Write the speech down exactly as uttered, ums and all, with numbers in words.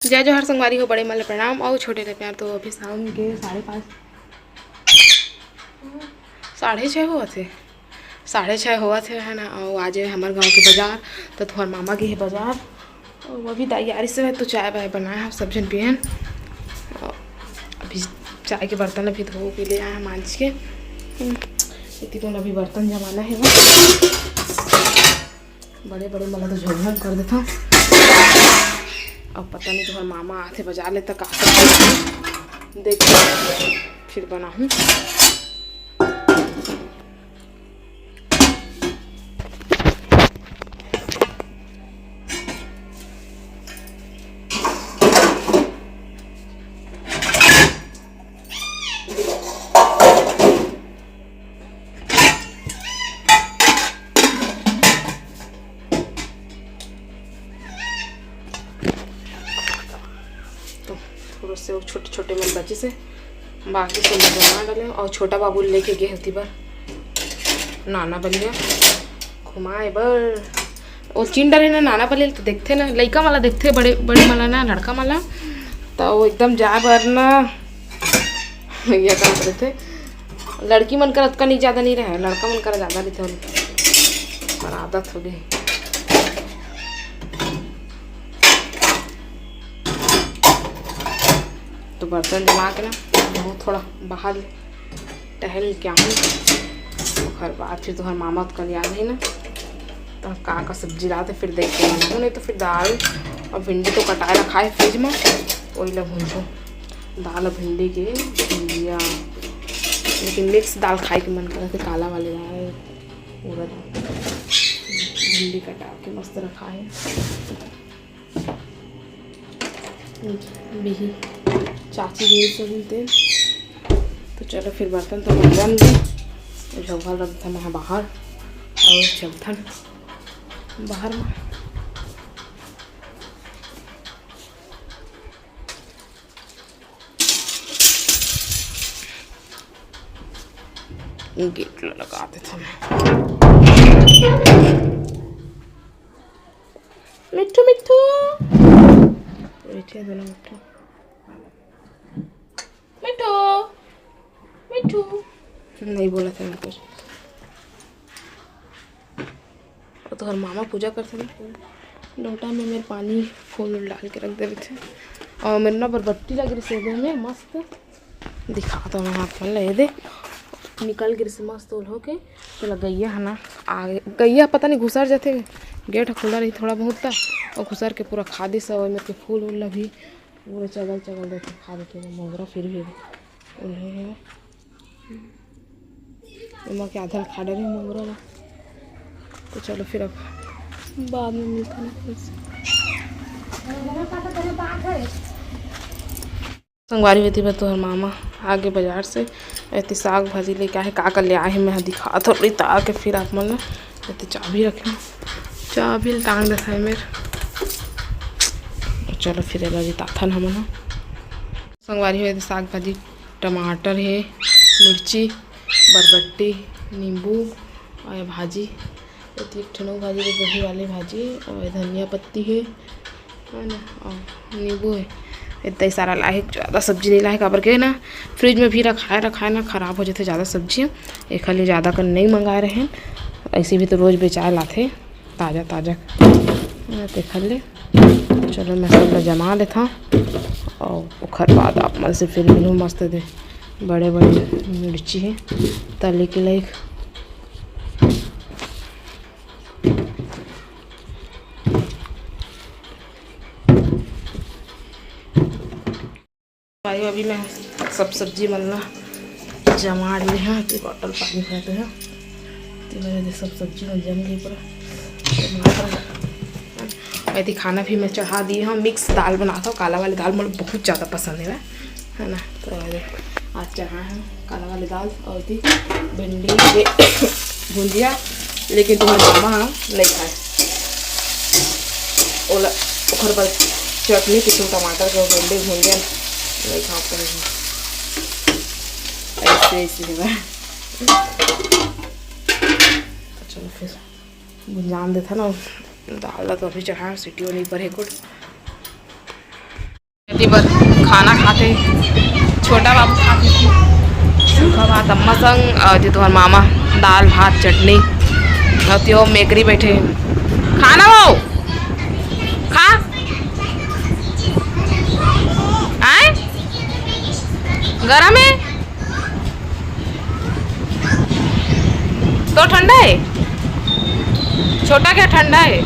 जय जोहार संगवारी हो, बड़े मन ल प्रणाम अउ छोटे ल प्यार। तो अभी शाम के साढ़े पाँच, साढ़े छः होवत हे, साढ़े छः होवत हे, है ना। अउ आज हे हमर गाँव के बाजार, तो तुँहर मामा गे हे बाजार। अउ अभी दाई आरिस हे, तो चाय वाय बनाए हे, सब झन पियन। अउ अभी चाय के बर्तन अभी धो के ले आए हे मांज के। हम्म, इति कोन अभी बर्तन जमाना हे वो। बड़े बड़े मन ल तो झोझम कर देथव। अब पता नहीं तुँहर मामा आथे बाजार ले त का सब्जी देख फिर बनाहूँ। तो थोड़ा से वो छोटे छोटे मन बचिस हे, बाकी सब मैं बना डाले। अउ छोटा बाबू लेके गे हे ओती बर नाना बलिया घुमाए बर। वो चिन डरे ना नाना बलिया, तो देखथे ना, लइका मन ला देखथे, बड़े बड़े मन ला ना, लड़का मन ला, तो वो एकदम जाए बर ना ये काम करथे। लड़की मन कर अतका नहीं, ज़्यादा नहीं रहे, लड़का मन कर ज़्यादा रहिथे, पर आदत हो गई। तो बर्तन जमा के ना, बहुत थोड़ा बाहर टहल के आहूँ, ओकर बाद फिर तुँहर मामा तो कल आ जाही ना, तो का का सब्जी लाथे फिर देख के बनाहूँ, नहीं तो फिर दाल अउ भिंडी तो कटाए रखा हे फ्रिज में, वही ला भूंजहूँ। दाल अउ भिंडी के भुंजिया, लेकिन मिक्स दाल खाए के मन करत हे, काला वाले दाल, उड़द, भिंडी कटा के मस्त रखा हे। बिही चाची गे सोयाबीन तेल। तो चलो फिर बर्तन तो मंजन दे, झोंका रख देथन मैं बाहर अउ चलथन बाहर में। गेट ला लगा देथन। मिट्ठू, मिट्ठू। बैठे दोनों मिट्ठू। मिट्ठू, मिट्ठू। नहीं बोला था कुछ। अउ तुँहर मामा पूजा करथे ना, लोटा में मेर पानी फूल उल डाल के रख दे रहिथे। अउ मेर ना बरबट्टी लग रही से में मस्त दिखात हँव मैं आप मन ला, ये दे निकल गिरिस मस्त ओल होके। तो ला गैया हे ना, आ गैया पता नहीं घुसर जाथे, गेट ह खुला रही थोड़ा बहुत त, अउ घुसर के पूरा खा दिस। अउ मेर के फूल उल ला भी पूरा चगल चगल देथे, खा देथे वो मोंगरा। फिर भी ओल हे एमा के आधा ल खा डरे मोंगरा ला। तो चलो फिर अब बाद में मिलते हैं फिर से। संगवारी होती बा तुँहर मामा आगे बाजार से, एती साग भाजी लेके आहे, का का ले आहे मैं दिखात हो रही, तो आके फिर आप मन ला एती चाबी रखे, चाबी ल टांग देथे मेर। चलो फिर एला जिताथन हमन ह। संगवारी हो, एती साग भाजी, टमाटर हे, मिर्ची, बरबट्टी, नींबू अउ ये भाजी, एती एक ठन अउ भाजी हे, गोभी वाली भाजी, अउ ये धनिया पत्ती हे, है ना, अउ नींबू हे। इतना ही सारा लाहे, ज़्यादा सब्जी नहीं लाहे, काबर के ना फ्रिज में भी रखाए रखाए ना खराब हो जाथे ज़्यादा सब्जी, एखर लिए ज़्यादा कर नहीं मंगाए रहे। ऐसे भी तो रोज़ बेचाए लाथे ताज़ा ताज़ा, तेखर ले। चलो मैं सब ला जमा लेथव अउ ओखर बाद आप मन से फिर मिलहूँ। मस्त दे बड़े बड़े मिर्ची हे तले के लाइक। भाई अभी मैं सब सब्जी मन ला जमा ले हाँ, ते बॉटल पानी भरते हैं। ते मेरे दे सब सब्जी मन जम गई पूरा। टमाटर, एती खाना भी मैं चढ़ा दिए हँव। मिक्स दाल बनात हँव, काला वाली दाल मोला बहुत ज़्यादा पसंद हे, है ना। तो आज चढ़ा हे काला वाली दाल अउ एती भिंडी के भुंजिया, लेकिन तुँहर मामा ह नहीं खाए, ओला ओखर बर चटनी पीसू, टमाटर के भिंडी भुंजिया नहीं खा पाए। ऐसे ऐसे हे बा। तो चलो फिर भुंजान देथन ना दाल ला, तो अभी चढ़ा सीटी नहीं पर हे कुछ। बर खाना खाथे, छोटा बाबू खाथे सूखा भात अम्मा संग, अउ जे तुम्हर मामा दाल भात चटनी, अउ त्यो मेकरी बैठे। खाना वो खा। आए? गरम है? तो ठंडा है? छोटा क्या ठंडा है?